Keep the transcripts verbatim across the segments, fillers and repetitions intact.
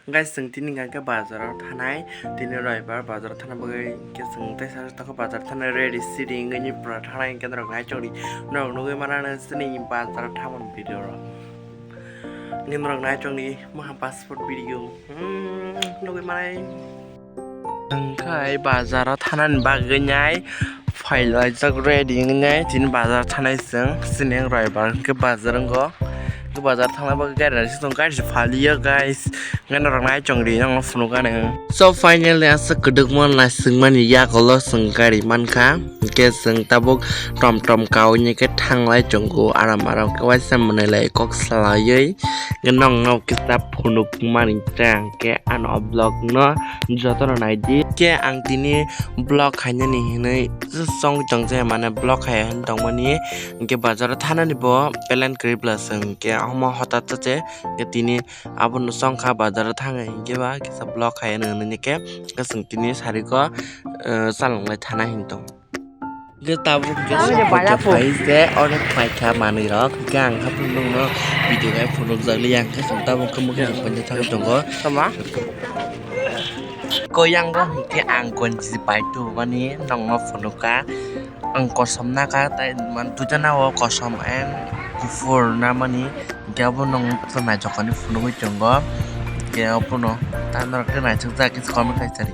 Guys, chwng tini hwnkha khe bazar o thanai, tini roibar bazar o thana bagwi khe chwng teisa tongkha bazar thana ready siri wngwi pura thanai hwnkhe norok nai chongdi, norok nugwi mano chini bazar o thamani video rok. Hwnkhe norok nai chongdi maha passport video, hmm, nugwi manai. Hwnkhe bazar o thanani bagwi nai phailaijak ready wngnai, tini bazar thanai chwng, chini roibar hwnkhe bazar wngo. Hwnkhe bazar thangna bagwi gari naisik tongo, gari se phaliya guys, hwnkhe norok nai chongdi, norokno phunukha nw. So finally aswk kwdwkma naisingmani yagulo chwng gari mankha, hwnkhe chwng tabuk tom tom kaui khe thanglai tongo aram aram khe waisa mwnwilai kok salaiwi, hwnkhe norokno kisa phunukmani ta hwnkhe ano o vlog no jotono naidi. Khe ang tini vlog khainani hinwi chong tong je, mane vlog khai hwn tongmani, hwnkhe bazar o thanani bo plan kwrwi bwla chwng, hwnkhe omo hotat se, hwnkhe tini abono chongkha bazar o thangwi, hwnkhe ba kisa vlog khai hwnwi hwnwi khe, hwnkhe chwng tini sariko, eh, chalonglai thana hin tong. Hwnkhe tabuk khe Ani sok bala khe po. Phai se onek phaikha manwi rok, hwnkhe ang haphang nokno video khai phunukjak liya, hwnkhe chwng tabuk khe mokhe rok poito thangwi tongo. Tama? Ko yango hwnkhe ang gonji bai tubumani nokno phunukha. Ang kosom nakha, tai man duita nao kosom and kuphur namani, hwnkhe abo nokno naithokani phunugwi tongo. Hwnkhe abono ta norok khe naithokjak khe comment khai sadi.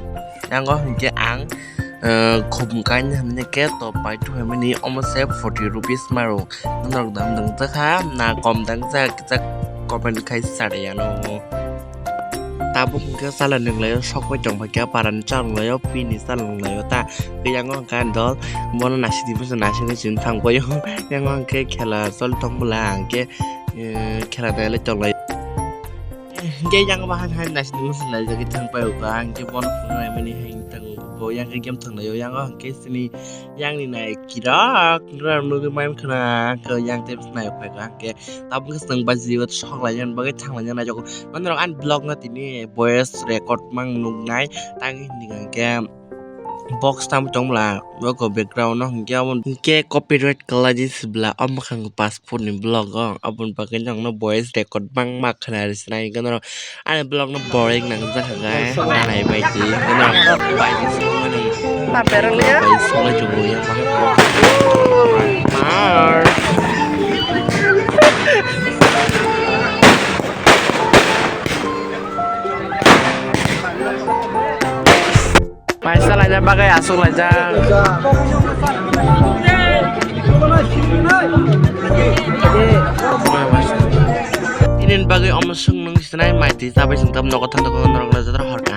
Yango hwnkhe ang, eh, khum kainwi hwnwi khe top bai tubumani omo se forty rupees maro. Norok dam dang jakha na kom dang jak, jak comment khai sadi ano. Tabuk hwnkhe chala nunglaio, sok bai tong phaikha, parani chalanglaio, pini chalanglaio ta. Hwnkhe yango hwnkhe ani dol, bono naisidi bwsa naisingwi chwng thangbaio. Yango hwnkhe khela choli tong bwla, hwnkhe, eh, khela nailai tonglai. Hwnkhe yango bahai hai naisidi bwsa naijagwi thangbai o, hwnkhe bono phunuknaimani hai thang bo, yang khe game thanglaio, yango hwnkhe chini yangni nai kirak kirak nugwi mai khna, hwnkhe yang tei bwsa nai phaikha, hwnkhe tabuk khe chwng bai jio sok laina bagwi thang laina naijago. Mane rok ani vlog no tini voice record mang nuknai, tang hini hwnkhe box tam tong bwla, oko background no hwnkhe abo hwnkhe copyright kwlai di se bwla, o mwkhang passport ni vlog o, aboni bagwi nokno voice record bangma khna rw sinai hwnkhe norok ani vlog no boring nang jakha khe, nanai bai di hwnkhe norok bai di songmani. Bai songmani chukgo yang bahai. Mar. Paisa laina bagwi aswk laijak. Tini bagwi omo swng nung sinai mai twi chabai swng tam nogo thang nogo norok laijak horka.